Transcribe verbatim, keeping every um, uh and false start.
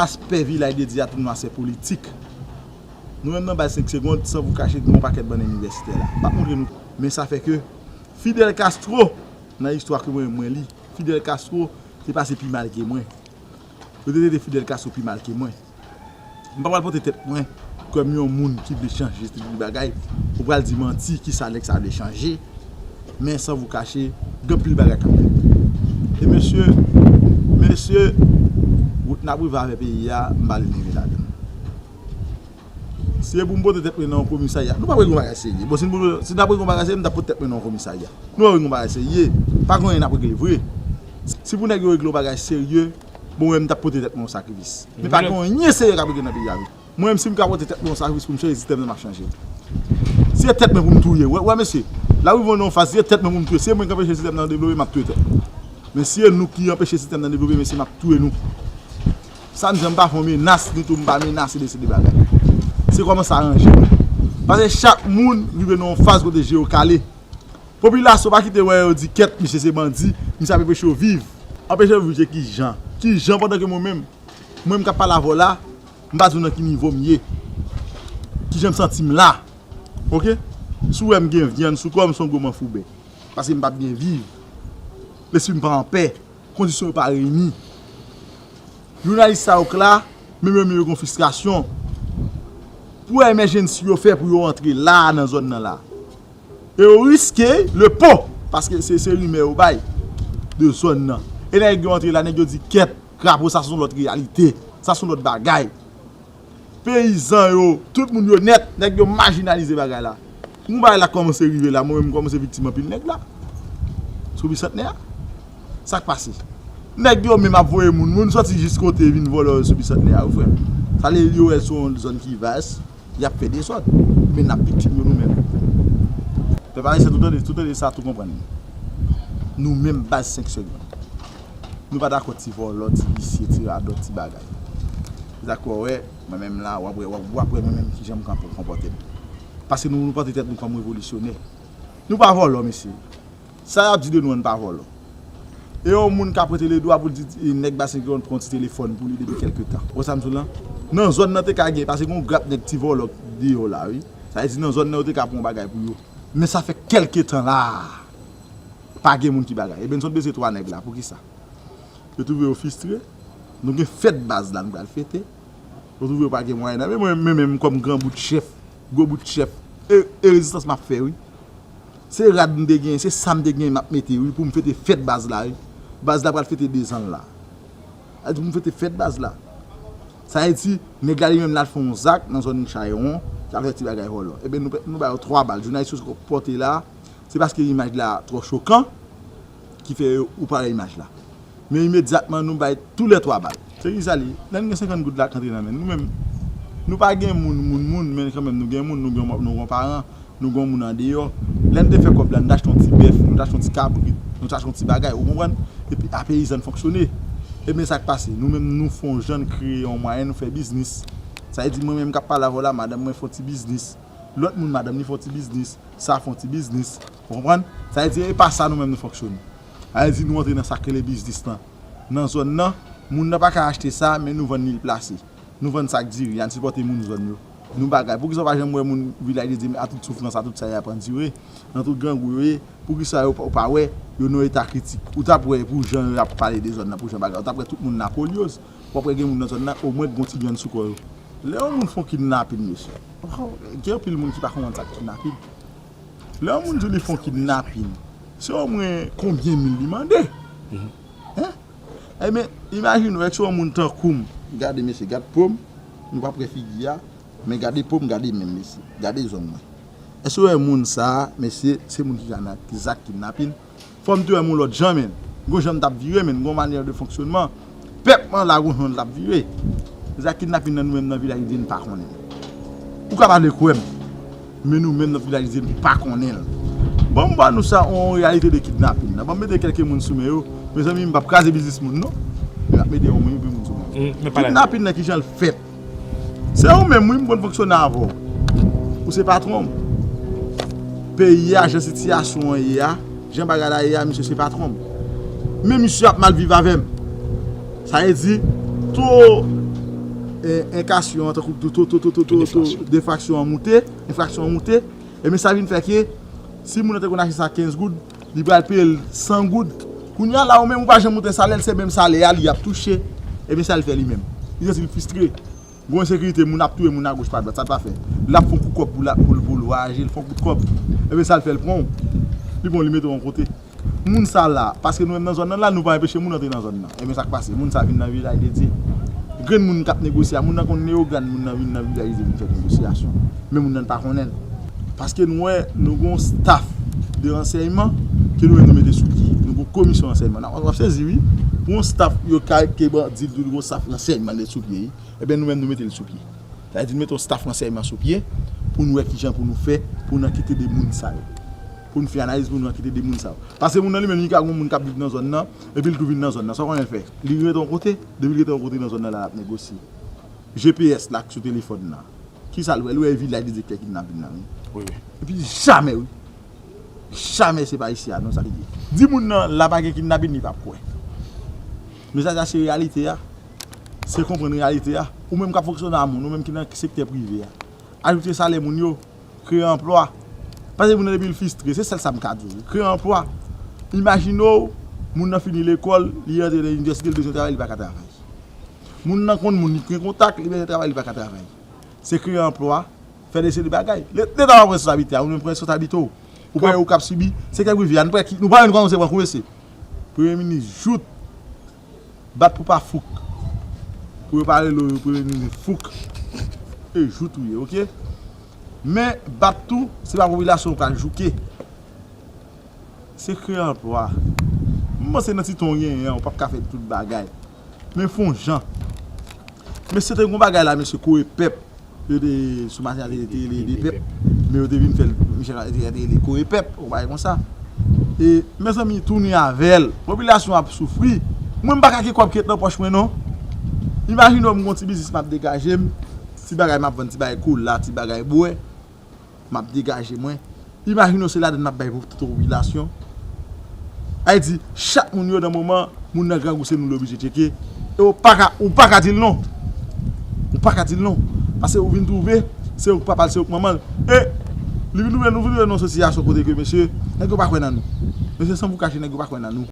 Aspè Vilaj de Dye a tou nou a se politik. Nou menm nan baz senk segonn, san vou kache, gen yon pakèt bann inivèsitè la. M p ap montre nou. Men sa fè ke Fidel Castro, nan istwa ke mwen, mwen li, Fidel Castro te pase pi mal ke mwen. Yo te trete Fidel Castro pi mal ke mwen. M pa pral pote tèt mwen kòm yon moun ki vle chanje tout bagay. Ou pral di manti, kisa nèg sa vle chanje. Men san vou kache, gen anpil bagay k ap fèt. E mesye, mesye, wout n ap rive avè peyi a, m pa vle leve ladan l. Si e pou m pote tèt mwen nan yon komisarya, nou p ap regle yon bagay serye. Bon, si n pou, si n t ap regle yon bagay serye, m t ap pote tèt mwen nan yon komisarya. Nou p ap regle yon bagay serye. Pa gen anyen n ap regle vre. Si pou nèg yo regle yon bagay serye, bon, mwen, m t ap pote tèt mwen yon sakrifis. Men pa gen anyen serye k ap regle nan peyi a vre. Mwen menm, si m ka pote tèt mwen yon sakrifis pou m chanje sistèm nan, m ap chanje l. Si e tèt mwen pou m touye, wè, wè, mesye, la rive nan yon faz, si e tèt mwen pou m touye, si e mwen k anpeche sistèm nan devlope, m ap touye tèt mwen. Men si e nou ki anpeche sistèm nan devlope, mesye, m ap touye nou. Sa m di, m pa fè yon menas, ditou m pa menase de se de bagay. Se kòman sa ranje nou. Paske chak moun rive nan yon faz kote je yo kale. Popilasyon pa kite wè yo di kèt, misye se bandi, misye ap anpeche yo viv. Anpeche yo viv se kijan? Kijan pandan ke mwen menm, mwen menm k ap pale avè w la, m pa di w nan ki nivo m ye. Kijan m santi m la. Oke? Si w wè m gen vyann sou kò m, se yon gwo manfouben. Paske m p ap byen viv. Lespri m pa anpè. Kondisyon yo pa reyini. Jounalis sa yo k la, menm yo menm yo gen fristrasyon. Pou emèjensi yo fè pou yo antre la nan zòn nan la. E yo riske le po, paske se, se rimè yo bay de zòn nan. E nèg yo antre la, nèg yo di kèt, krapo, sa se yon lòt reyalite. Sa se yon lòt bagay. Peyizan yo, tout moun yo nèt, nèg yo majinalize bagay la. Yon bagay la kòmanse rive la, mwen menm m kòmanse viktim anpil nèg la. Sou Bisantnè a. Sa k pase? Nèg yo menm ap voye moun, moun sòti jis kote vin vòlò yo sou Bisantnè a, wi frè m. Sa vle di yo wè se yon zòn ki vas, y ap fè dezòd. Men n ap viktim yo nou menm. Pèp ayisyen, tout tande, tout tande sa, tout konprann. Nou menm baz senk segonn. Nou pa dakò ti vòlò, ti visye, ti radòt, ti bagay. Se sa k fè w wè, mwen menm la, w ap wè, w ap, w ap wè mwen menm kijan m kanpe konpòte m. Paske nou, nou pote tèt nou kòm revolisyonè. Nou pa vòlò, mesye. Sa y ap di de nou, ann pa vòlò. E yon moun k ap rete ledwa pou l di, e, nèg Basen Kiwòn pran ti telefòn pou li depi kèlke tan. Ou wè sa m di w la? Nan zòn nan te ka gen, paske gen yon grap nèg ti vòlò deyò la, wi. Sa vle di nan zòn nan yo te ka pran yon bagay pou yo. Men sa fè kèlke tan la, pa gen moun ki bagay. Ebyen, n sot bese twa nèg la. Poukisa? Yo twouve yo fristre. Nou gen fèt baz la, nou pral fete. Yo twouve yo pa gen mwayen nan men mwen, men menm kòm gran bout chèf, gwo bout chèf, e, e rezistans m ap fè, wi. Se rad m te genyen, se sa m te genyen m ap mete, wi, pou m fete fèt baz la, wi. Baz la pral fete dezan l la. Sa vle di pou m fete fèt baz la. Sa vle di, nèg la li menm l al fè yon zak nan zòn Chayewon, l al fè ti bagay vòlò. Ebyen, nou, nou ba yo twa bal. Jounalis yo pòte la, se paske imaj la twò chokan, ki fè ou pare imaj la. Men imedyatman, nou bay toulètwa bal. Se kisa li? Lè n gen senkant goud la k antre nan men n, nou menm, nou pa gen moun, moun, moun, men kanmenm nou gen moun, nou gen, nou gen paran, nou gen moun andeyò. Lè n te fè kòb la, n te achte yon ti bèf, nou te achte yon ti kabrit, nou te achte yon ti bagay, ou konprann? Epi a peyizan fonksyone. Ebyen sa k pase? Nou menm, nou fè yon jan n kreye yon mwayen, nou fè biznis. Sa vle di, mwen menm k ap pale avè w la, madanm mwen fè yon ti biznis. Lòt moun, madanm li fè yon ti biznis. Sa fè yon ti biznis. Ou konprann? Sa vle di, e pa sa nou menm nou fonksyone. Sa vle di, nou antre nan sa k rele biznis lan. Nan zòn nan, moun nan pa ka achte sa, men nou vann li l plase. Nou vann sak diri a, n sipòte moun zòn yo. Nou bagay. Poukisa w pa janm wè moun Vilaj de Dye a tout soufrans, a tout sa y ap andire, nan tout grangou yo ye? Poukisa yo pa, ou pa wè yo nan eta kritik? Ou t ap wè pou jan y ap pale de zòn nan, pou jan bagay. Ou t ap wè tout moun nan kolyoz. W ap wè gen moun nan zòn nan, omwen k gon ti vyann sou kò yo. Lè yon moun fè yon kidnapin, mesye, gen anpil moun ki pa konprann sa k kidnapin. Lè yon moun di w li fè yon kidnapin, se omwen konbyen mil li mande? Hein? Ebyen, imajine w, èske yon moun tankou m, gade mesye, gad po m, nou p ap wè figi a, men gade po m, gade men m, mesye, gade zong mwen. Èske w wè moun sa a, mesye, se moun ki ka nan zak kidnapin? Fò m te wè m yon lòt jan, men. Gon jan m t ap vire, men, gon manyè de fonksyonman. Pèp mwen la, gon jan l t ap vire. Zak kidnapin nan nou menm nan Vilaj de Dye n pa konnen l. Ou ka pa vle kwè m, men nou menm nan Vilaj de Dye n pa konnen l. Bon, m ba nou sa, yon reyalite de kidnapin nan. Ban m mete kèlke moun sou men yo. Mezanmi, m p ap kraze biznis moun, non. Men m ap mete yon moun, yon moun sou men yo. Kidnapin nan, kijan l fèt? Se ou menm, wi, m konn fonksyone avè w. Ou se patwon m. Peyi a, jan sitiyasyon an ye a, jan bagay la ye a, misye se patwon m. Men misye ap mal viv avè m. Sa vle di, tou E, enkasyon an, tankou to, to, to, to, to, to, defraksyon an moute, enfraksyon an moute, ebyen sa vin fè ke si moun nan te konn achte sa kenz goud, li pral peye l san goud. Kounye a la, ou menm ou pa janm monte salè l, se menm salè a li ap touche. Ebyen sa l fè li menm. Li santi l fristre. Gon ensekirite, moun ap touye moun agoch pa dwat, sa l pa fè. L ap fè yon kou kòb pou l, pou l, pou l vwayaje, l fè yon kout kòb. Ebyen sa l fè, l pran w. Li pran w, li mete w yon kote. Moun sa la, paske nou menm nan zòn nan la, nou pa anpeche moun antre nan zòn nan. Ebyen sa k pase, moun sa vin nan vilaj de Dye. Grenn moun k ap negosye a, moun nan konn Leyogàn, moun nan vin nan vilaj de Dye vin fè negosyasyon. Men moun nan pa konnen l. Paske nou wè, nou gon staff de ransèyman ke nou menm nou mete sou pye. Nou gon komisyon ransèyman. W ap sezi wi. Pou yon staff yo ka ke bandi, nou gon staff ransèyman de sou pye. Ebyen nou menm nou mete l sou pye. Sa vle di nou mete yon staff ransèyman sou pye pou nou wè kijan pou nou fè, pou nou ankete de moun sa yo. Pou nou fè analiz pou nou ankete de moun sa yo. Paske moun nan li menm li ka gon moun k ap viv nan zòn nan, epi l tou vin nan zòn nan. Sa w konnen l fè? Li rete yon kote, depi l rete yon kote nan zòn nan la l ap negosye. G P S la k sou telefòn nan. Kisa l wè? L wè e vilaj de Dye k fè kidnapin nan wi. Wi, wi. Epi jamè wi. Jamè se pa isi a non sa li ye. Di moun nan la pa gen kidnapin li p ap kwè. Men sa sa se reyalite a. Se konprann reyalite a. Ou menm k ap fonksyone a moun, ou menm ki nan sektè prive a. Ajoute salè moun yo, kreye anplwa. Paske moun nan depi l fristre, se sèl sa m ka di w. Kreye anplwa. Imajine w, moun nan fini lekòl, li rantre nan inivèsite, l bezwen travay, li pa ka travay. Moun nan konn moun, li gen kontak, li bezwen travay, li pa ka travay. Se kreye anplwa, fè de seri de bagay. Le- Leta pa pran responsablite a, ou menm pran responsablite w. Ou pa wè ou k ap sibi, se kèk prive a, nou pa ki- nou pa menm kòmanse pran kou mesye. Premye minis jout, bat pou pa fouk. Pou yo pa rele w premye minis fouk. E jout ou ye, oke? Men bat tou, se pa popilasyon w pral jouke. Se kreye anplwa. M panse nan ti tan w genyen an, ou p ap ka fè tout bagay. Men fè yon jan. Mesye te gon bagay la, mesye kore pèp. Yo te sou maten a te rele de pèp. Men yo te vin fè l, Michel a te rele kore pèp, yon bagay konsa. E, mezanmi, tounen avè l. Popilasyon ap soufri. Mwen m pa ka gen kòb ki ret nan pòch mwen non. Imajine w m gon ti biznis m ap degaje m. Ti bagay m ap vann, ti bagay kola, ti bagay bwè. M ap degaje mwen. Imajine w se ladann m ap bay pou tout popilasyon. Ay di, chak moun yo nan moman, moun nan grangou se nou l oblije tcheke. E ou pa ka, ou pa ka di l non. Ou pa ka di l non. Paske ou vin twouve, se ou k papa l, se ou k manman l. E li vin twouve, nou vin twouve nan yon sitiyasyon kote ke mesye, nèg yo pa kwè nan nou. Mesye, san pou kache, nèg yo pa kwè nan nou.